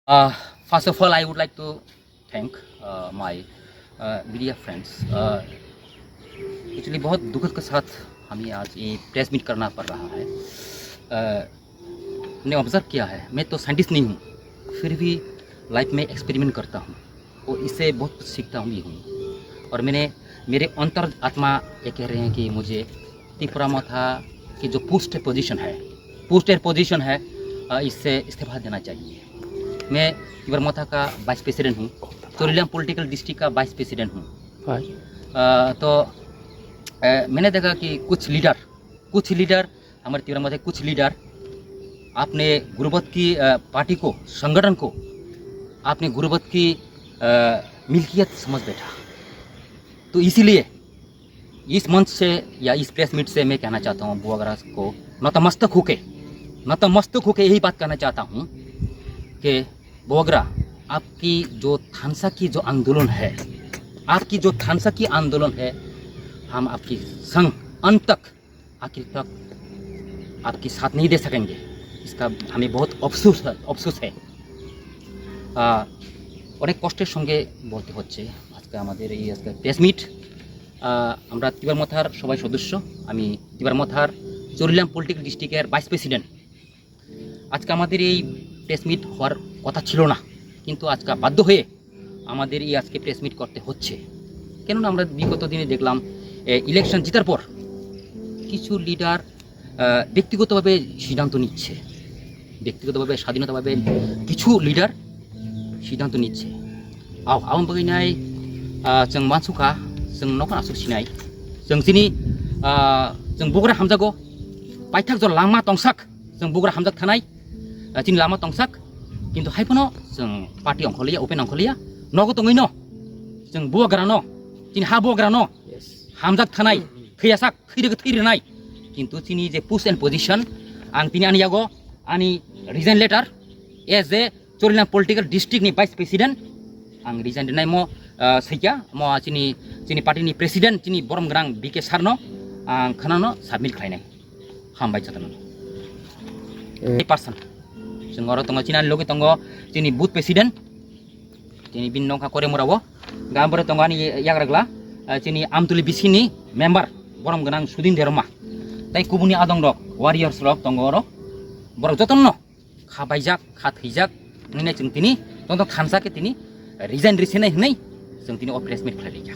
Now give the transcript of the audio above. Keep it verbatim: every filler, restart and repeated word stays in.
Uh, first of all, I would like to thank uh, my uh, media friends. Uh, actually, बहुत दुख के साथ हमें आज ये प्रेस मीट करना पड़ रहा है। Uh, मैंने ऑब्जर्व किया है, मैं तो साइंटिस्ट नहीं हूँ, फिर भी लाइफ में एक्सपेरिमेंट करता हूँ और इससे बहुत कुछ सीखता हूँ भी हूँ। और मैंने, मेरे अंतर आत्मा ये कह रहे हैं कि मुझे तिपरा मोथा की जो पोस्ट पोजीशन है, पोस्टेड पोजीशन है, अ, इससे इस्तीफा देना चाहिए। मैं तिपरा मोथा का वाइस प्रेसिडेंट हूँ, चोरीलाम पॉलिटिकल डिस्ट्रिक्ट का वाइस प्रेसिडेंट हूँ। अ, तो अ, मैंने देखा कि कुछ लीडर, कुछ लीडर, हमारे तिपरा मोथा के कुछ लीडर आपने गुर्बत की अ, पार्टी को, संगठन को आपने गुर्बत की अ, मिल्कियत समझ बैठा। तो इसीलिए इस मंच से या इस प्रेस मीट से मैं कहना चाहता हूँ बुआग्रा को नतमस्तक होके, नतमस्तक होके यही बात कहना चाहता हूँ कि बुआग्रा, आपकी जो थानसा की जो आंदोलन है, आपकी जो थानसा की आंदोलन है, हम आपकी संग अंत तक, आखिर तक आपकी साथ नहीं दे सकेंगे। इसका हमें बहुत अफसोस है, अफसोस है। আহ, অনেক কষ্টের সঙ্গে বলতে হচ্ছে আজকে আমাদের এই আজকে প্রেস মিট। আমরা তিপরা মথার সবাই সদস্য, আমি তিপরা মথার চোরিলাম পলিটিক্যাল ডিস্ট্রিক্টের ভাইস প্রেসিডেন্ট। আজকে আমাদের এই প্রেস মিট হওয়ার কথা ছিল না, কিন্তু আজকে বাধ্য হয়ে আমাদের এই আজকে প্রেস মিট করতে হচ্ছে। কেননা আমরা বিগত দিনে দেখলাম, এ, ইলেকশন জেতার পর কিছু লিডার আহ, ব্যক্তিগতভাবে সিদ্ধান্ত নিচ্ছে, ব্যক্তিগতভাবে স্বাধীনতাভাবে কিছু লিডার সিদ্ধান্ত নিচ্ছে। Ao, aboni bagwi nai, ah, chwng mansukha, chwng nokhon aswk sinai. Chwng chini, ah, chwng bugra hamjago, paithak jora langma tongsak, chwng bugra hamjak thanai, ah, chini lama tongsak, kintu hai phano chwng party ongkhorliya, open ongkhorliya, nogo tongwino, chwng bugrano, chini ha bugrano hamjak thanai, thwiyasak, thwi rwgwi thwi rwnai. Kintu chini je post and position, ang tini ani yago ani resign letter as a Chorilam political district ni vice president ang resign rwnaimo, ah, swiya mo chini, chini party ni president chini borom gwnang B K sir no ang khwnano submit khlainai. Hambai jotono. Eh. Person. Chwng oro tongo, chini ani logi tongo chini booth president. Chini bini nokha Koremura o. Gambore tongo ani yagragla, ah, chini Amtuli bisini member, borom gwnang Sudin Derma. Tai kubuni adong rok, warriors rok tongo oro. Borok jotono kha baijak, kha thwijak, nini chwng tini, tongtong thansa khe tini resign risinai hwnwi chwng tini o press meet khlai rikha.